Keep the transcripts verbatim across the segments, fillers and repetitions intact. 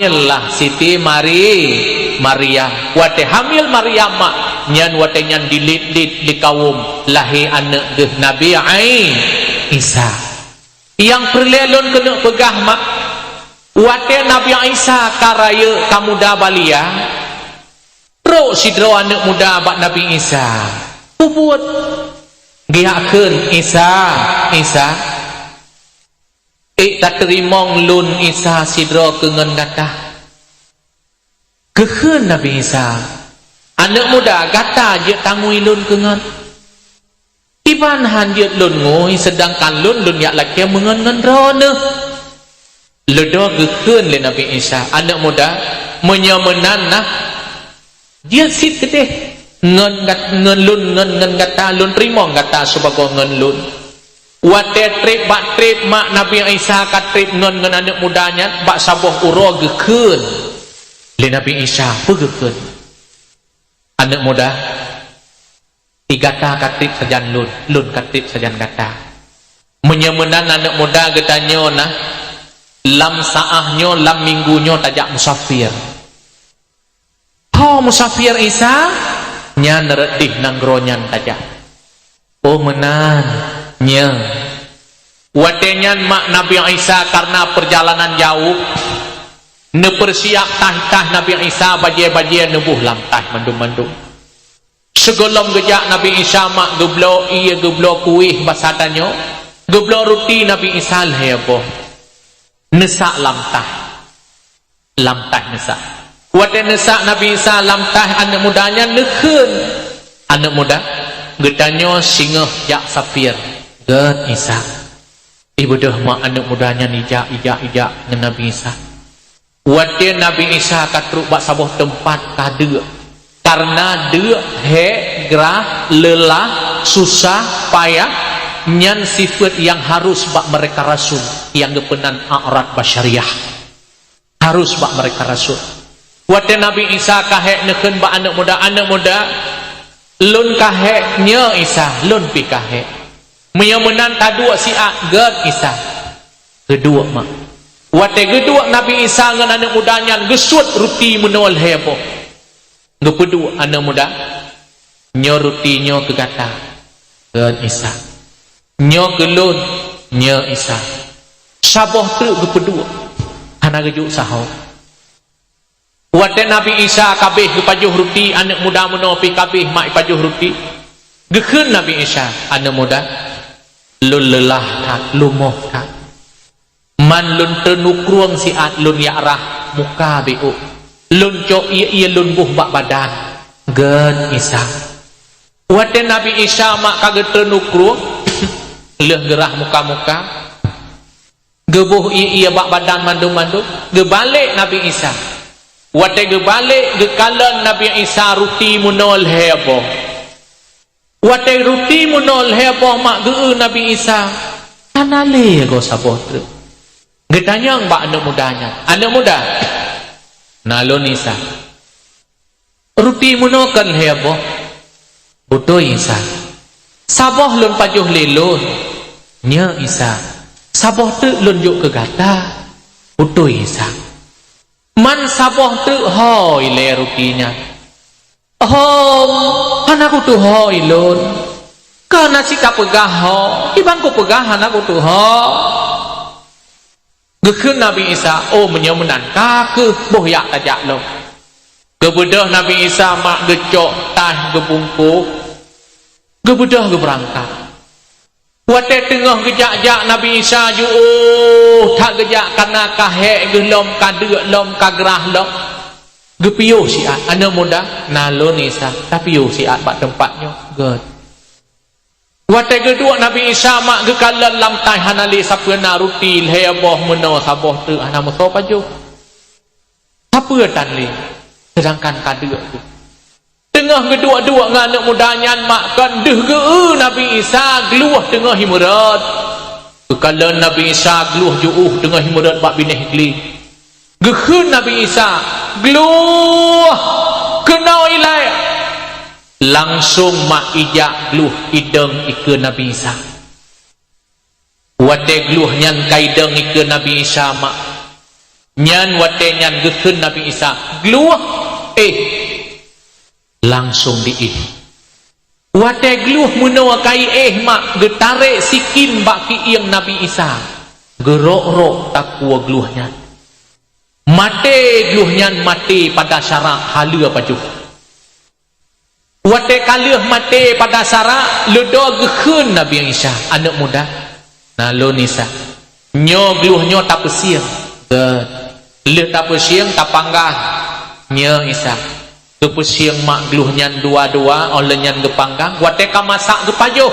Hamil lah Siti Mari-, Maryam. Watée hamil Maryam mak, nyan watée nyan dilit-lit di kawöm, lahé aneuëk geuh Nabi Ai-, Isa. Nyang peureulée lôn keuneuk peugah mak, watée Nabi Isa ka rayeuk ka muda balia, trok sidroe aneuëk muda bak Nabi Isa. Peubuet geujak kheun, "Isa, Isa, ék tateurimong lôn Isa sidroe keu ngon gata?" Geukheun Nabi Isa, "Aneuëk muda, gata jeuet tangui lôn keu ngon. Kiban han jeuet lôn ngui, seudangkan lôn, lôn jak lakée meungon ngon droeneueh." Leudo geukheun lé Nabi Isa, "Aneuëk muda, meunyoe meunan na, jeuet cit keudeh ngon gat-, ngon lôn, ngon, ngon gata, lôn teurimong gata sibagoe ngon lôn." Watée treb bak treb mak Nabi Isa ka treb ngon, ngon aneuëk muda nyan, bak saboh uroe geukheun lé Nabi Isa, peue geukheun, "Aneuëk muda, di gata ka treb sajan lôn, lôn ka treb sajan gata. Meunyoe meunan aneuëk muda geutanyoe na, lam saáh nyoe, lam minggu nyoe tajak musafir." "Ho musafir Isa?" "Nyan rot dih nanggroe nyan tajak." "Oh meunan, nyoe." Watée nyan mak Nabi Isa karna peurjalanan jaweueb, neupeusiab taih-taih Nabi Isa, bajée-bajée neuboh lam taih mandum-mandum. Sigohlom geujak Nabi Isa mak geubloe ié, geubloe kueh basa tanyoe, geubloe ruti Nabi Isa lhée boh, neusak lam taih. Lam taih neusak. Watée neusak Nabi Isa lam taih aneuëk muda nyan neukheun, "Aneuëk muda, geutanyoe singoh jak safir." "Gét Isa." Ibeudôh mak aneuëk muda nyan ijak, ijak, ijak ngon Nabi Isa. Watée Nabi Isa ka trok bak saboh teumpat ka deuk. Karna deuk, hék, grah, leulah, susah, payah, nyan sifeuet nyang harus bak meureuka rasul nyang geupeunan a'rad basyariah. Harus bak meureuka rasul. Watée Nabi Isa ka hék neukheun bak aneuëk muda, "Aneuëk muda, lôn ka hék." "Nyoe Isa, lôn pih ka hék." "Meunyoe meunan taduek siat." "Gét Isa." Geuduek mak. Watée geuduek Nabi Isa ngon aneuëk muda nyan, geusuet ruti meunoe lhée boh. Geupeuduek aneuëk muda, "Nyoe ruti nyoe keu gata." "Gét Isa." "Nyoe keu lôn." "Nyoe Isa." Saboh treuk geupeuduek, hana geujok sahoe. Watée Nabi Isa ka abéh geupajoh ruti, aneuëk muda meunoe pih ka abéh mak ipajoh ruti. Geukheun Nabi Isa, "Aneuëk muda, lôn leulah that, lumoh that. Man lôn teunukrueng siat lôn jak rhah muka beuôk. Lôn cok ié-ié lôn boh bak badan." "Gét Isa." Watée Nabi Isa mak ka geutreun u krueng, lheueh geurhah muka-muka, geuboh ié-ié bak badan mandum-mandum, geubalek Nabi Isa. Watée geubalek, geukalon Nabi Isa ruti meunoe lhée boh. Watée ruti meunoe lhée boh mak geu-eu Nabi Isa, hana lé goe saboh treuk. Geutanyong bak aneuëk muda nyan, "Aneuëk muda, na lôn Isa." "Ruti meunoe kon lhée boh?" "Beutôi Isa." "Saboh lôn pajoh lé lôn?" "Nyoe Isa." "Saboh treuk lôn jok keu gata?" "Beutôi Isa." "Man saboh treuk ho ilée ruti nyan?" "Ho, hana kutuho ilôn. Ka na cit ka peugah ho, kiban kupeugah hana kutuho." Geukheun Nabi Isa, "Oh, meunyoe meunan, ka kheueh, boh jak tajak lom." Geubeudôh Nabi Isa mak geucok taih geubungkôh, geubeudôh geubeurangkat. Watée teungoh geujak-jak Nabi Isa jiôh that geujak, kana ka hék geuh lom, ka deuk lom, ka grah lom. Geupiôh siat, "Aneuëk muda, na lôn Isa, tapiôh siat bak teumpat nyoe." Gét. Watée geuduek Nabi Isa mak geukalon lam taih hana lé sapeue na ruti lhée boh meunoe saboh treuk hana meusoe pajoh. Sapeue tan lé, seudangkan ka deuk geuh. Teungoh geuduek-duek ngon aneuëk muda nyan mak kon deuh geu-eu Nabi Isa glueh teungoh imeurot. Geukalon Nabi Isa glueh jiôh teungoh imeurot bak binéh glé. Geukheun Nabi Isa, "Glueh, keunoe ilée!" Langsong mak ijak glueh idong ikeue Nabi Isa. Watée glueh nyan ka idong ikeue Nabi Isa mak, Nyan watée nyan geukheun Nabi Isa, "Glueh, éh!" Langsong jiéh. Watée glueh meunoe ka jiéh mak, geutarek sikin bak kiéng Nabi Isa, geurok-rok takue glueh nyan. Maté glueh nyan, maté pada syara, haleue pajoh. Watée ka lheueh maté pada syara, leudo geukheun Nabi Isa, "Aneuëk muda, na lôn Isa. Nyoe glueh nyoe tapeusieng." Gét. Lheueh tapeusieng, tapanggang. Nyoe Isa. Geupeusieng mak glueh nyan dua-dua, óh lheueh nyan geupanggang, watée ka masak geupajoh.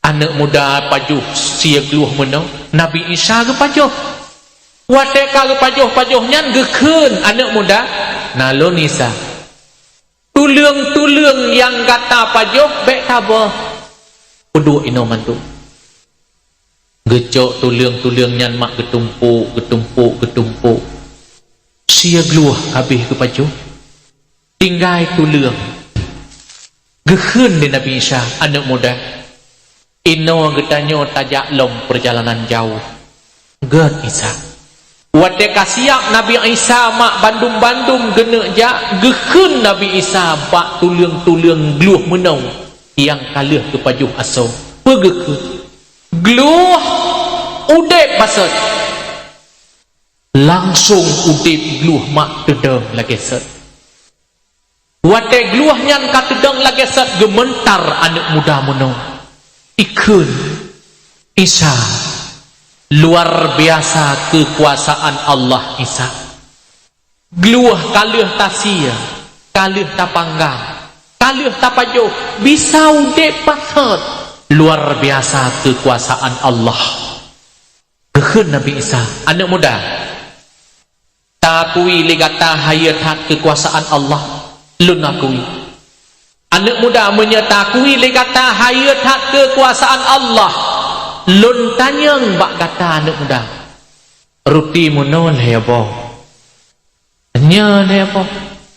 Aneuëk muda pajoh sie glueh meunoe, Nabi Isa geupajoh. Watée ka geupajoh-pajoh nyan geukheun, "Aneuëk muda, na lôn Isa. Tuleueng-tuleueng nyang gata pajoh bék taböh. Peuduek inoe mandum." Geucok tuleueng-tuleueng nyan mak geutumpôk, geutumpôk, geutumpôk. Sie glueh habéh geupajoh. Tinggai tuleueng. Geukheun lé Nabi Isa, "Aneuëk muda, inoe geutanyoe tajak lom peurjalanan jauh." Gét Isa. Watée ka siap Nabi Isa mak bandum-bandum geuneuk jak, geukheun Nabi Isa bak tuleueng-tuleueng glueh meunoe nyang ka lheueh geupajoh asoe. Peue geukheun? Glueh udeb baseut. Langsong udeb glueh mak teudong lagée sot. Watée glueh nyan ka teudong lagée sot, geumeuntar aneuëk muda meunoe. Ikheun, "Isa, luar biasa keukuasaan Allah, Isa. Glueh ka lheueh tasie, ka lheueh tapanggang, ka lheueh tapajoh, bisa udeb baseut. Luar biasa keukuasaan Allah." Geukheun Nabi Isa, "Aneuëk muda, taakui lé gata hayeue that keukuasaan Allah, lôn akui. Aneuëk muda, meunyoe taakui lé gata hayeue that keukuasaan Allah, lôn tanyong bak gata, aneuëk muda, ruti meunoe lhée boh?" "Nyoe lhée boh.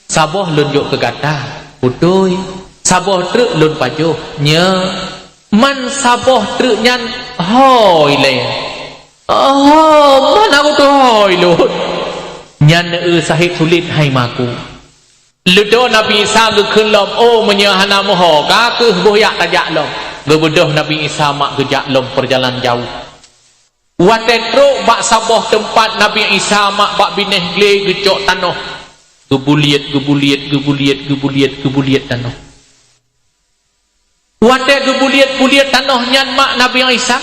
Saboh lôn jok keu gata, beutôi. Saboh treuk lôn pajoh, nyoe. Man saboh treuk nyan hôi lé." "Oh, man aku teuhôi lôn." Nyan, eu, sahét sulet hai maku. Leudo Nabi Isa geukheun lom, "Oh, meunyoe hana meuho, ka kheueh boh jak tajak lom." Geubeudôh Nabi Isa mak geujak lom peujalan jaweueb. Watée trok bak saboh teumpat, Nabi Isa mak bak binéh glé geucok tanoh. Geubuliet, geubuliet, geubuliet, geubuliet, geubuliet tanoh. Watée geubuliet-buliet tanoh nyan mak Nabi Isa,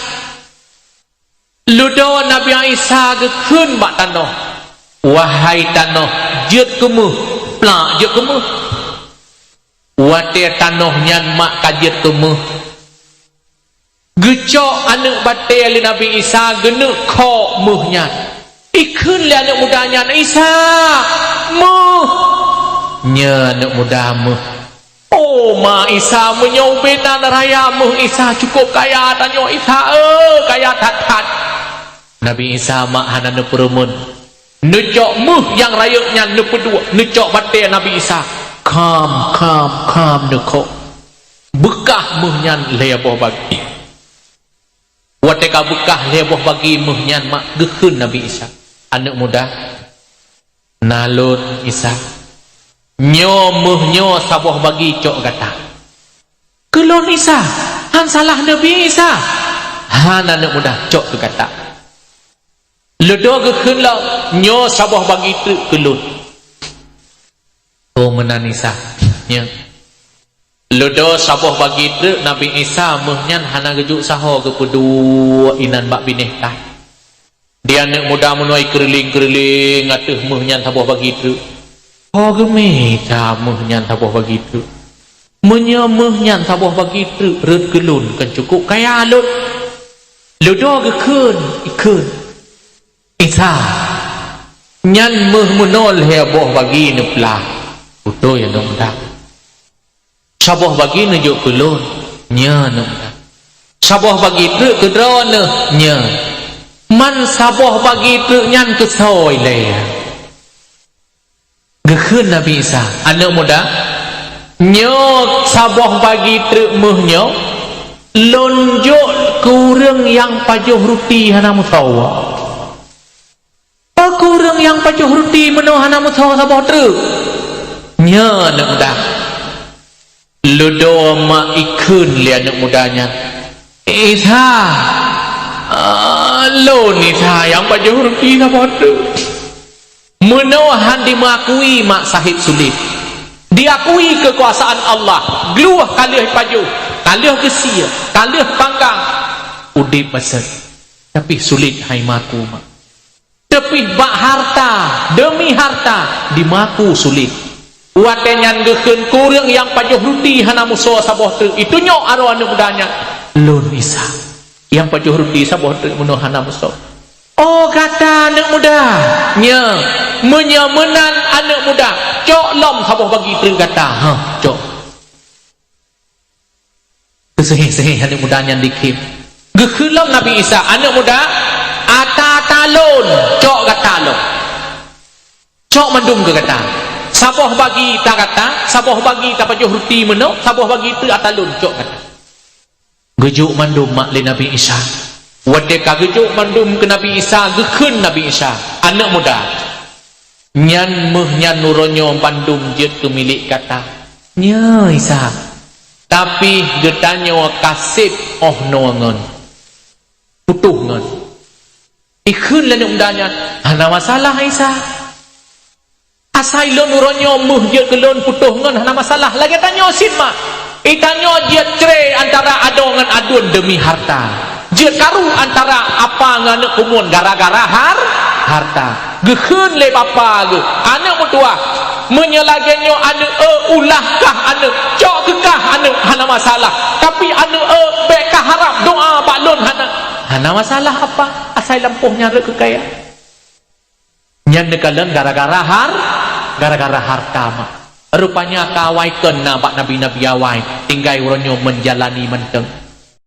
leudo Nabi Isa geukheun bak tanoh, "Wahai tanoh, jeuet keu méuh, plak jeuet keu méuh." Watée tanoh nyan mak ka jeuet keu méuh, geucok aneuëk batée lé Nabi Isa geuneuk khok méuh nyan. Ikheun lé aneuëk muda nyan, "Isa, méuh!" Nyoe aneuëk muda méuh. "Oh, ma Isa, meunyoe ubé nan raya méuh Isa, cukup kaya tanyoe Isa, eu, kaya that-that." Nabi Isa mak hana neupeureumeun. Neucok méuh nyang rayeuk nyan neupeuduek, neucok batée Nabi Isa. Kham, kham, kham neukhok. Beukah méuh nyan lhée boh bagi. Watée ka beukah lhée boh bagi méuh nyan mak geukheun Nabi Isa, "Aneuëk muda, na lôn Isa. Nyoe méuh nyoe saboh bagi cok gata." "Keu lôn Isa, han salah neubi Isa." "Han aneuëk muda, cok keu gata." Leudo geukheun lom, "Nyoe saboh bagi treuk keu lôn." Oh meunan Isa, nyoe. Leudo saboh bagi treuk Nabi Isa méuh nyan hana geujok saho geupeuduek inan bak binéh kah. Di aneuëk muda meunoe keureuling-keureuling ateueh méuh nyan saboh bagi treuk. Ho geumita méuh nyan saboh bagi treuk. Meunyoe méuh nyan saboh bagi treuk rhot keu lôn, kan cukup kaya lôn. Leudo geukheun, ikheun. Isa, nyan méuh meunoe lhée boh bagi neuplah. Beutôi aneuëk muda. Saboh bagi neujok keu lôn, nyoe aneuëk muda. Saboh bagi treuk keu droeneueh, nyoe. Man saboh bagi treuk nyan keu soe lé. Geukheun Nabi Isa, "Aneuëk muda, nyoe saboh bagi treuk méuh nyoe, lôn jok keu ureuëng nyang pajoh ruti hana meusawa." "Peu Kureueng nyang pajoh ruti meunoe hana meusoe saboh treuk. Nyoe aneuk muda. Leudo mak ikheun lé aneuk muda nyan. Isa, ah, lôn Isa nyang pajoh ruti saboh treuk. Meunoe han dimeuakui mak sahib sulet. Diakui keukuasaan Allah, glueh ka lheueh pajoh, ka lheueh geusie, ka lheueh panggang. Udeb basét. Tapi sulet hai maku mak. Teupih bak harta, deumi harta, dimaku sulet. Watée nyan geukheun kureueng nyang pajoh ruti hana meusoe saboh treuk, itunyok aroe aneuk muda nyan, "Lôn Isa, nyang pajoh ruti saboh treuk meunoe hana meusoe." "Oh, gata aneuk muda, nya, meunyoe meunan aneuk muda, cok lom saboh bagi treuk gata, ha, cok." Teuseuheh-seuheh aneuk muda nyan dikhem. Geukheun lom Nabi Isa, "Aneuk muda, ata-ata lôn, cok gata lom. Cok mandum keu gata. Saboh bagi ata gata, saboh bagi tapajoh ruti meunoe, saboh bagi treuk ata lôn, cok gata." Geujok mandum mak lé Nabi Isa. Watée ka geujok mandum keu Nabi Isa, geukheun Nabi Isa, "Aneuk muda, nyan méuh nyan uroe nyoe bandum jeuet keu milék gata." "Nya, Isa. Tapi geutanyoe ka seb 'oh noe ngon. Putôh ngon." Ikheun lé aneuk muda nyan, "Hana masalah, Isa. Asai lôn uroe nyoe méuh jeuet keu lôn putôh ngon hana masalah. Lagée tanyoe cit mak. Itanyoe jeuet cre antara adoe ngon aduen deumi harta. Jeuet karu antara apa ngon aneuk kumuen gara-gara har-, harta." Geukheun lé bapak geuh, "Aneuk meutuah, meunyoe lagée nyoe aneuk eu, ulah kah aneuk, cok keu kah aneuk, hana masalah. Tapi aneuk eu, bék kah harab doá bak lôn hana." "Hana masalah apa, asai lampôh nyan rot keu kaya." Nyan neukalon gara-gara har-, gara-gara harta mak. Rupanya ka awai kon na bak nabi-nabi awai, tinggai uroe nyoe menjalani mantong.